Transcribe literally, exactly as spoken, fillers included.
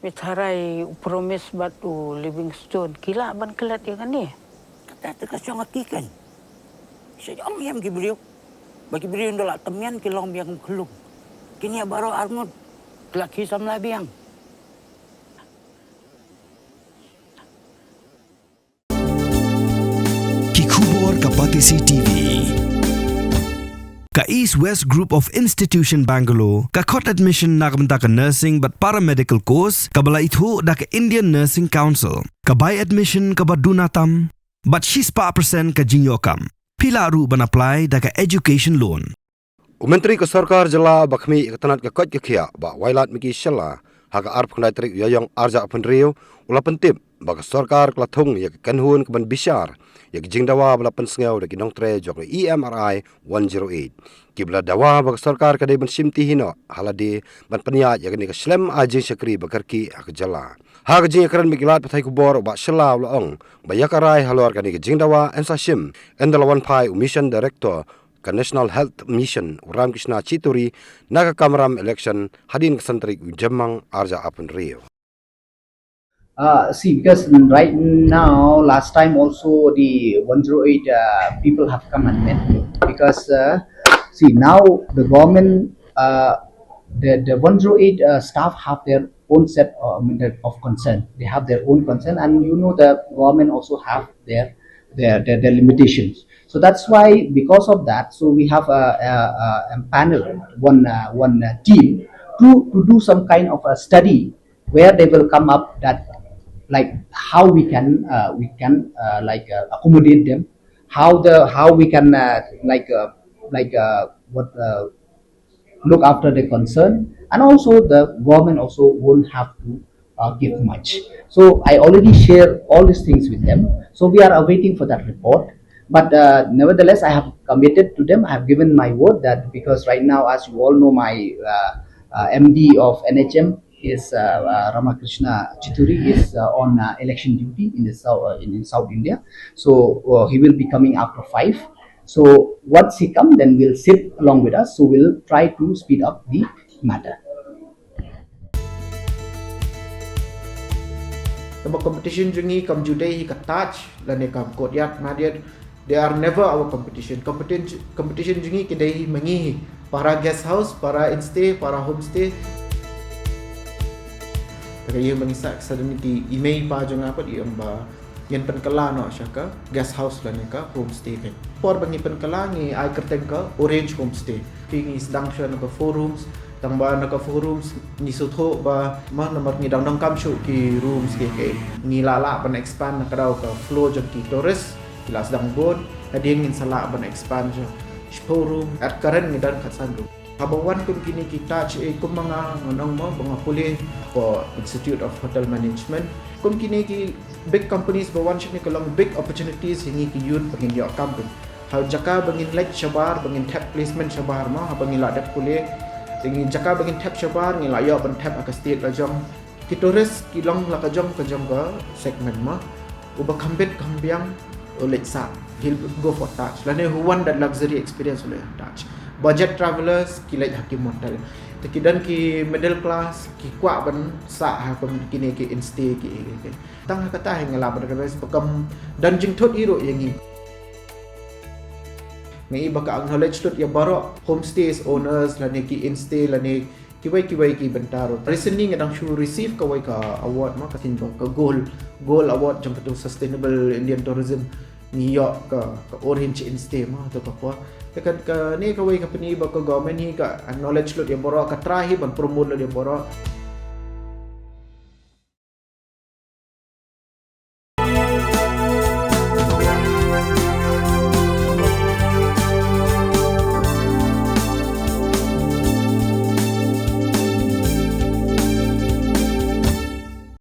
Pynthei u Promise bad u Livingstone ki lah ban klet ïa kane. Kata te ka shong ha ki kan. Sha ong ïam ki briew. Ba ki briew nda la tymmen ki long biang kum khlung. Kine baroh arngut ki la ki samla biang. Ki khubor ka Batesi T V. Ka East West Group of Institution Bangalore ka khot admission na ka bynta ka nursing bad paramedical course kaba la ithuh da ka Indian Nursing Council. Ka bai admission kaba duna tam bad shispah percent ka jingïoh kam. Phi lah ruh ban apply da ka education loan. U Myntri ka Sorkar Jylla ba khmih ïa ka tnat ka koit ka khiah, Bah Wailadmiki Shylla, ha ka arphew khyndai tarik u Ïaïong arhajar arphew hynriew, u la pyntip ba ka sorkar ka la thung ïa ka kynhun kaban bishar ïa ka jingdawa ba la pynsngew da ki nongtrei jong ka E M R I one zero eight. Kiba la dawa ba ka sorkar ka dei ban shimti hi noh ha lade ban pynïaid ïa kane ka shlem ai jingshakri ba kyrkieh ha ka jylla. Ha ka jingïakren bad ki lad pathai khubor, u Bah Shylla u la ong ba ïa ka rai halor kane ka jingdawa yn sa shim ynda la wan phai u Mission Director ka National Health Mission, u Ramkrishna Chitturi, na ka kamram election hadien ka san tarik u Jymmang arhajar arphew hynriew. Uh, see, because right now, last time also the one zero eight uh, people have come and met me. Because, uh, see, now the government, uh, the, the one zero eight uh, staff have their own set of, of concern. They have their own concern, and you know the government also have their their, their, their limitations. So that's why, because of that, so we have uh, uh, uh, empaneled one uh, one uh, team to to do some kind of a study where they will come up that, like, how we can uh, we can uh, like uh, accommodate them, how the how we can uh, like uh, like uh, what uh, look after their concern, and also the government also won't have to uh, give much. So I already share all these things with them. So we are awaiting for that report. But uh, nevertheless, I have committed to them. I have given my word that, because right now, as you all know, my uh, uh, M D of N H M is uh, uh, Ramakrishna Chitturi is uh, on uh, election duty in the south uh, in, in South India. So uh, he will be coming after five. So once he come, then we'll sit along with us. So we'll try to speed up the matter. Tang ba competition jong ngi kam ju dei hi ka Taj lane kam Courtyard Marriott. They are never our competition. Competition competition jong ngi ki dei hi ma ngi hi, para guest house, para instay, para homestay. Ta ka ïing ba ngi sah, suddenly ki i mei i pa jong nga pat i ong ba ngin pynkylla noh sha ka guest house lane ka homestay. Por ba ngi pynkylla ngi ai kyrteng ka Orange Homestay. Phi, ngi sdang shuwa na ka four rooms, tang ba na ka four rooms ngi sngewthuh ba ma namar ngi dang donkam shuh ki rooms ki, ki ngi lah lah ban expand na ka daw ka flow jong ki tourist. Ki la sdang bun, hadien ngin sa lah ban expand sha shiphew room, at current ngi don khatsan room. Haba wan kum kine ki Taj, eh, kum ma nga, ngan ong mo ba nga pule for Institute of Hotel Management. Kum kine ki big companies ba wan shane ka long big opportunities ïa ngi ki youth ba ngin ïoh kam. Ha jaka ba ngin leit shabar, ba ngin thep placement shabar mo, haba ngi la dep pule. Te ngi jaka ba ngin thep shabar, ngi la ïoh ban thep ha ka state la jong. Ki tourist ki long la ka jong ka jong ka segment mo. Uba kham bit kham biang u leit sah, he'll go for Taj. Lane who want that luxury experience u leit Taj. Budget travelers ki leit ha ki motel. Te ki don ki middle class ki kwah ban sah ha kum kine ki instay ki, ki, ki. Tang ha kata hi nga lah ban realize ba kam don jingthut hi ruh ïa ngi. Nga i ba ka acknowledge lut ïa baroh homestays owners lane ki instay lane kiwei kiwei ki bynta ruh. Recently nga dang shu receive kawei ka award mo, ka sien ba ka gold, gold award jong katu Sustainable Indian Tourism. Ngi ïoh ka, ka Orange Instay mo, tu ka por. Te ka, kane kawei ka pyni ba ka government hi ka acknowledge lut ïa baroh, ka try hi ban promote lut ïa baroh.